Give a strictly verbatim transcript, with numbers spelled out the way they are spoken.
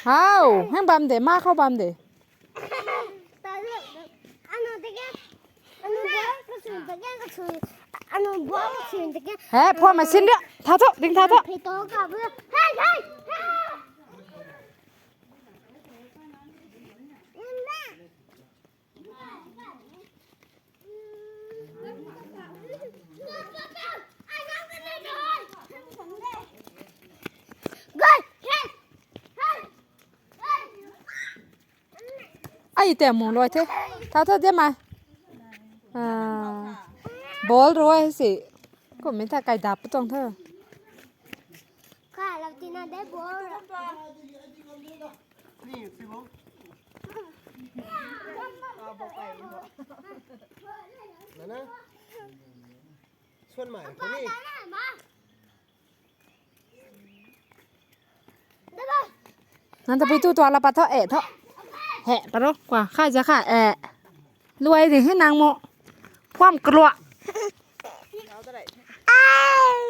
Au, hang bam de, ma khou bam de. Anu dege, anu bua kasun dege, kasun, anu bua kasun dege. He, phua ma sin ria. Tha tho, ding tha tho. Pheito ka bu. Hey, hey, hey. Ai te mu loi the. Tha tha de mai. Ah, ball rui si. Kum mi tha kai dap tuang the. Ka lau tina de ball. Nana. Suan mai ko ni. Nang ta pui tu tua la pat tho, eh, tho. He, paro, kwa, khai za kha, eh. Luai ding he nang mo. Phuam kalua. Ai.